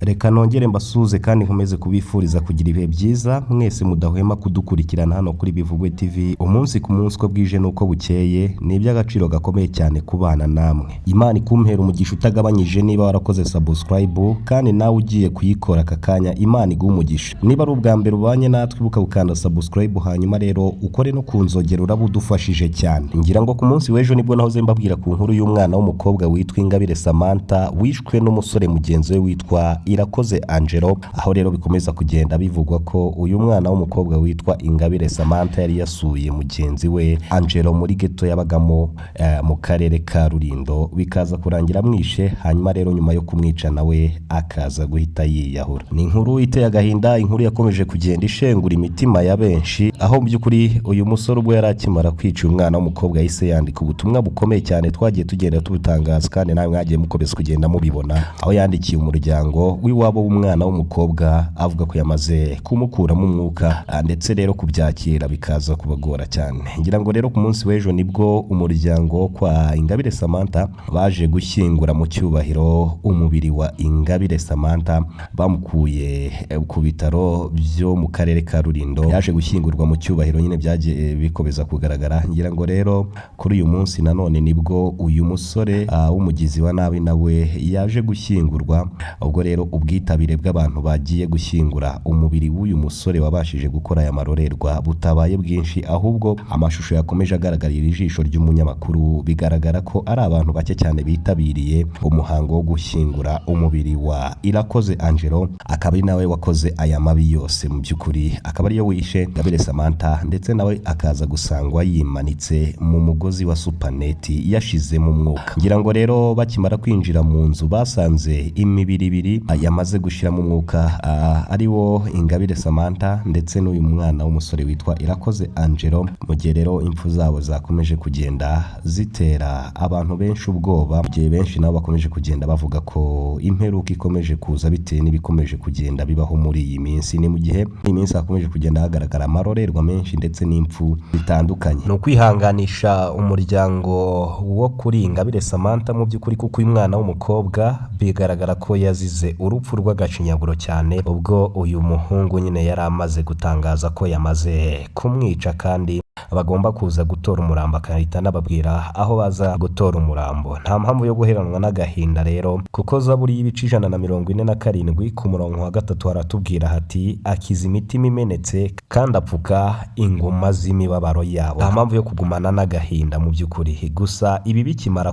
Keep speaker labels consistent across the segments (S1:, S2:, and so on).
S1: Reka nongere mbasuhuze kandi nkomeze kubifuriza kugira ibihe byiza mwese mudahwema kudukurikirana hano kuri Bivugwe TV umunsi ku munsi, uko bwije n'uko bukeye. Ni iby'agaciro gakomeye cyane kubana namwe. Imana ikumpera umugisha utagabanyije niba warakoze subscribe, kandi nawe ugiye kuyikora aka kanya, Imana iguhe umugisha. Niba ari ubwa mbere ubanye natwe, ibuka gukanda subscribe, hanyuma rero ukore no ku nzogera, uraba udufashije cyane. Ngira ngo ku munsi w'ejo nibwo nahoze mbabwira ku nkuru y'umwana w'umukobwa witwa Ingabire Samantha wishwe n'umusore mugenzi we witwa Irakoze Angelo, aho rero bikomeza kugenda bivugwa ko uyu mwana w'umukobwa witwa Ingabire Samantha yari yasuye mugenzi we Angelo muri ghetto yabagamo mu karere ka Rulindo, bikaza kurangira amwishe, hanyuma rero nyuma yo kumwica nawe akaza guhita yiyahura. Ni inkuru iteye agahinda, inkuru yakomeje kugenda ishengura imitima ya benshi, aho mu by'ukuri uyu musore ubwo yari akimara kwica umwana w'umukobwa yahise yandika ubutumwa bukomeye cyane, twagiye tugenda tubutangaza kandi nawe mwagiye mukomeza kugenda mubibona, aho yandikiye umuryango w'iwabo w'umwana w'umukobwa avuga ko yamaze kumukuramo umwuka, ndetse rero kubyakira bikaza kubagora cyane. Ngira ngo rero ku munsi w'ejo nibwo umuryango wo kwa Ingabire Samantha baje gushyingura mu cyubahiro umubiri wa Ingabire Samantha bamukuye ku bitaro byo mu karere ka Rulindo. Yaje gushyingurwa mu cyubahiro nyine, byagiye bikomeza kugaragara. Ngira ngo rero kuri uyu munsi nanone nibwo uyu musore w'umugizi wa nabi nawe yaje gushyingurwa. Ubwo rero ubwitabire bw'abantu bagiye gushyingura umubiri w'uyu musore wabashije gukora aya marorerwa butabaye bwinshi, ahubwo amashusho yakomeje agaragarira ijisho ry'umunyamakuru bigaragara ko ari abantu bake cyane bitabiriye umuhango wo gushyingura umubiri wa Irakoze Angelo, akaba ari nawe wakoze aya mabi yose, mu by'ukuri akaba ariyo wishe Ingabire Samantha, ndetse nawe akaza gusangwa yimanitse mu mugozi wa supaneti yashizemo umwuka. Ngira ngo rero bakimara kwinjira mu nzu basanze imibiri ibiri yamaze gushiramo umwuka, ari wo Ingabire Samantha ndetse n'uyu mwana w'umusore witwa Irakoze Angelo, mu gihe rero impfu zabo zakomeje kugenda zitera abantu benshi ubwoba, mu gihe benshi nabo bakomeje kugenda bavuga ko imperuka ikomeje kuza bitewe n'ibikomeje kugenda bibaho muri iyi minsi. Ni mu gihe iyi minsi hakomeje kugenda hagaragara amarorerwa menshi ndetse n'impfu bitandukanye. Ni ukwihanganisha umuryango wo kuri Ingabire Samantha mu by'ukuri, kuko uyu mwana w'umukobwa bigaragara ko yazize urupfu rw'agashinyaguro cyane, ubwo uyu muhungu nyine yari amaze gutangaza ko yamaze kumwica kandi bagomba kuza gutora umurambo, akahita anababwira aho baza gutora umurambo. Nta mpamvu yo guheranwa n'agahinda rero, kuko Zaburi y'ibice 147 ku murongo wa 3 haratubwira hati: "Akiza imitima imenetse kandi apfuka inguma z'imibabaro yabo." Nta mpamvu yo kugumana n'agahinda mu by'ukuri. Gusa ibi bikimara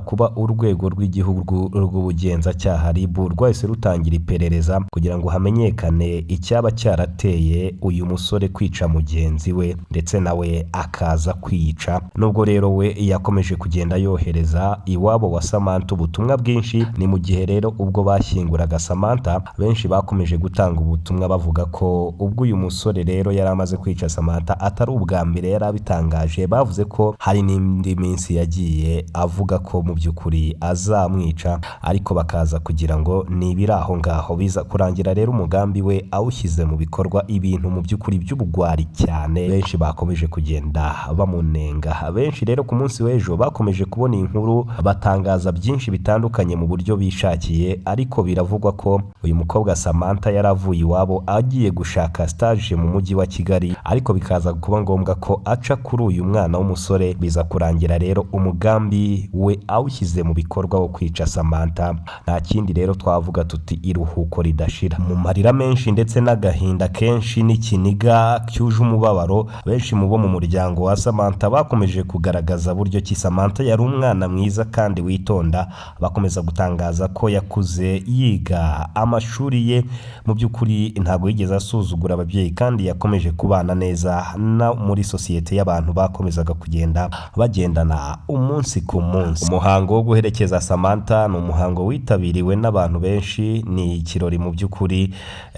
S1: kuba, urwego rw'igihugu rw'ubugenzacyaha RIB rwahise rutangira iperereza kugira ngo hamenyekane icyaba cyarateye uyu musore kwica mugenzi we ndetse nawe akaza kwica. Nubwo rero we yakomeje kugenda yohereza iwabo wa Samantha ubutumwa bwinshi, ni mu gihe rero ubwo bashyinguraga Samantha benshi bakomeje gutanga ubutumwa bavuga ko ubwo uyu musore rero yari amaze kwica Samantha atari ubwa mbere yari abitangaje. Bavuze ko hari n'indi minsi yagiye avuga ko mu by'ukuri azamwica, ariko bakaza kugira ngo ni ibiri aho ngaho. Biza kurangira rero umugambi we awushyize mu bikorwa, ibintu mu by'ukuri by'ubugwari cyane, benshi bakomeje kugenda bamunenga. Benshi rero ku munsi w'ejo bakomeje kubona inkuru batangaza byinshi bitandukanye mu buryo bishakiye, ariko biravugwa ko uyu mukobwa Samantha yari avuye iwabo agiye gushaka stage mu mujyi wa Kigali, ariko bikaza kuba ngombwa ko aca kuri uyu mwana w'umusore. Biza kurangira rero umugambi we awushyize mu bikorwa wo kwica Samantha. Nta kindi rero twavuga, tuti iruhuko ridashira. Mu marira menshi ndetse n'agahinda kenshi n'ikiniga cyuje umubabaro, benshi mu bo mu muryango wa Samantha bakomeje kugaragaza buryo ki Samantha yari umwana mwiza kandi witonda. Bakomeza gutangaza ko yakuze yiga amashuri ye, mu by'ukuri ntabwo yigeze asuzugura ababyeyi kandi yakomeje kubana neza na muri sosiyete y'abantu bakomezaga kugenda bagendana umunsi ku munsi. Umuhango wo guherekeza Samantha ni umuhango witabiriwe n'abantu benshi, ni ikirori mu by'ukuri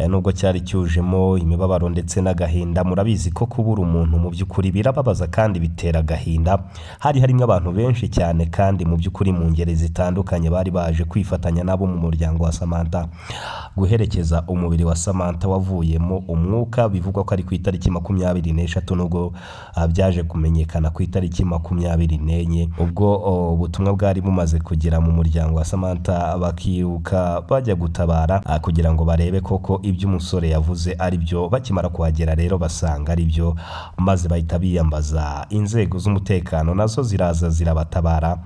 S1: nubwo cyari cyujemo imibabaro ndetse n'agahinda. Murabizi ko kubura umuntu mu by'ukuri birababaza kandi bitera agahinda. Hari harimo abantu benshi cyane kandi mu by'ukuri mu ngeri zitandukanye bari baje kwifatanya nabo mu muryango wa Samantha guherekeza umubiri wa Samantha wavuyemo umwuka, bivugwa ko ari ku itariki 23, nubwo byaje kumenyekana ku itariki 24, ubwo ubutumwa bwari bumaze kugera mu muryango wa Samantha, bakiruka bajya gutabara kugira ngo barebe koko ibyo umusore yavuze ari byo. Bakimara kuhagera rero basanga ari byo, maze bahita biyambaza inzego z'umutekano, nazo ziraza zirabatabara.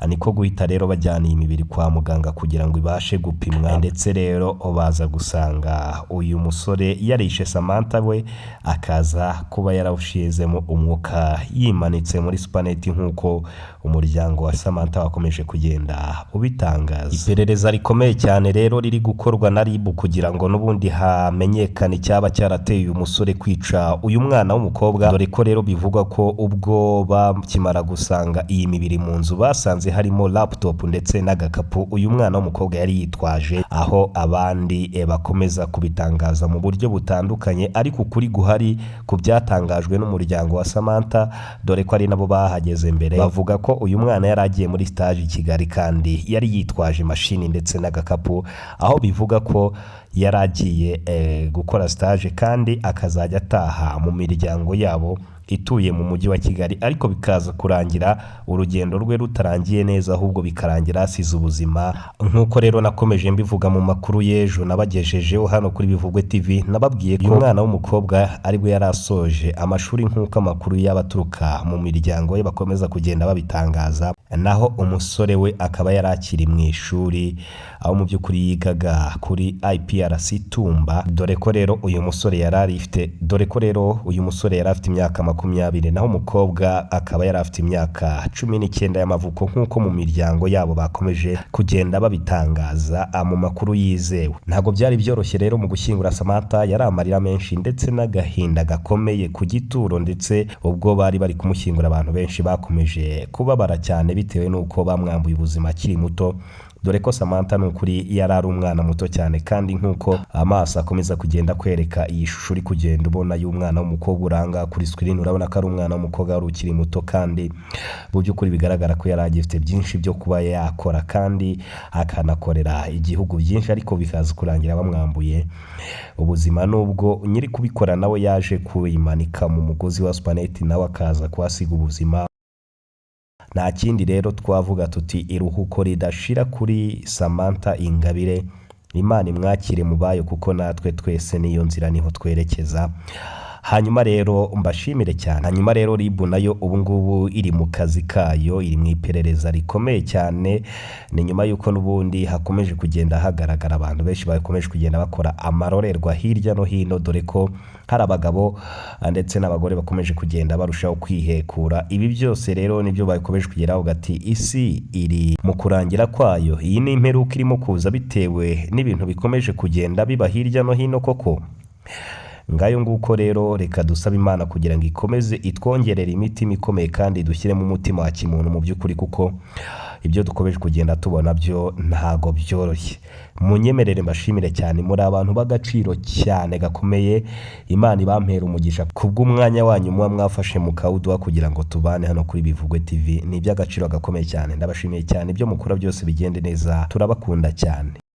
S1: Niko guhita rero bajyana iyi mibiri kwa muganga kugira ngo ibashe gupimwa, ndetse rero baza gusanga uyu musore yarishe Samantha, we akaza kuba yarawushizemo umwuka yimanitse muri supaneti, nk'uko umuryango wa Samantha wakomeje kugenda ubitangaza. Iperereza rikomeye cyane rero riri gukorwa na RIB kugira ngo n'ubundi hamenyekane icyaba cyarateye uyu musore kwica uyu mwana w'umukobwa, dore ko rero bivugwa ko ubwo bakimara gusanga iyi mibiri mu nzu basanze harimo laptop ndetse n'agakapu uyu mwana w'umukobwa yari yitwaje, aho abandi bakomeza kubitangaza mu buryo butandukanye, ariko ukuri guhari ku byatangajwe n'umuryango wa Samantha, dore ko ari nabo bahageze mbere, bavuga ko uyu mwana yari agiye muri stage i Kigali kandi yari yitwaje imashini ndetse n'agakapu, aho bivuga ko yari agiye gukora stage kandi akazajya ataha mu miryango yabo ituye mu mujyi wa Kigali, ariko bikaza kurangira urugendo rwe rutarangiye neza, ahubwo bikarangira asize ubuzima. Nk'uko rero nakomeje mbivuga mu makuru y'ejo nabagejejeho hano kuri Bivugwe TV, nababwiye ko umwana w'umukobwa aribwo yari asoje amashuri, nk'uko amakuru y'abaturuka mu miryango ye bakomeza kugenda babitangaza, naho umusore we akaba yari akiri mu ishuri, aho mu by'ukuri yigaga kuri IPRC Tumba, dore ko rero uyu musore yari afite dore ko rero uyu musore yari afite imyaka 20, naho umukobwa akaba yari afite imyaka 19 y'amavuko, nk'uko mu miryango yabo bakomeje kugenda babitangaza mu makuru yizewe. Ntabwo byari byoroshye rero mu gushyingura Samantha, yari amarira menshi ndetse n'agahinda gakomeye ku gituro, ndetse ubwo bari bari kumushyingura abantu benshi bakomeje kubabara cyane bitewe n'uko bamwambuye ubuzima akiri muto, dore ko Samantha ni ukuri yari ari umwana muto cyane, kandi nk'uko amaso akomeza kugenda kwereka iyi shusho uri kugenda ubona y'umwana w'umukobwa uranga kuri screen, urabona ko ari umwana w'umukobwa wari ukiri muto, kandi mu by'ukuri bigaragara ko yari agifite byinshi byo kuba yakora kandi akanakorera igihugu byinshi, ariko bikaza kurangira bamwambuye ubuzima, nubwo nyiri kubikora nawe yaje kuyimanika mu mugozi wa supaneti, nawe akaza kuhasiga ubuzima. Nta kindi rero twavuga tuti iruhuko ridashira kuri Samantha Ingabire, Imana imwakire mu bayo, kuko natwe twese niyo nzira niho twerekeza. Hanyuma rero mbashimire cyane. Hanyuma rero RIB nayo ubu ngubu iri mu kazi kayo, iri mu iperereza rikomeye cyane. Ni nyuma y'uko n'ubundi hakomeje kugenda hagaragara abantu benshi bakomeje kugenda bakora amarorerwa hirya no hino, dore ko hari abagabo ndetse n'abagore bakomeje kugenda barushaho kwihekura. Ibi byose rero nibyo bakomeje kugeraho gati isi iri mu kurangira kwayo, iyi ni imperuka irimo kuza bitewe n'ibintu bikomeje kugenda biba hirya no hino koko. Ngayo nguko rero, reka dusabe Imana kugira ngo ikomeze itwongerere imitima ikomeye kandi dushyiremo umutima wa kimuntu mu by'ukuri, kuko ibyo dukomeje kugenda tubona byo ntago byoroshye. Munyemerere mbashimire cyane, muri abantu b'agaciro cyane gakomeye. Imana ibampera umugisha kubw'umwanya wanyu muba mwafashe mukawuduha kugira ngo tubane hano kuri Bivugwe TV, ni iby'agaciro gakomeye cyane. Ndabashimiye cyane, ibyo mukora byose bigende neza, turabakunda cyane.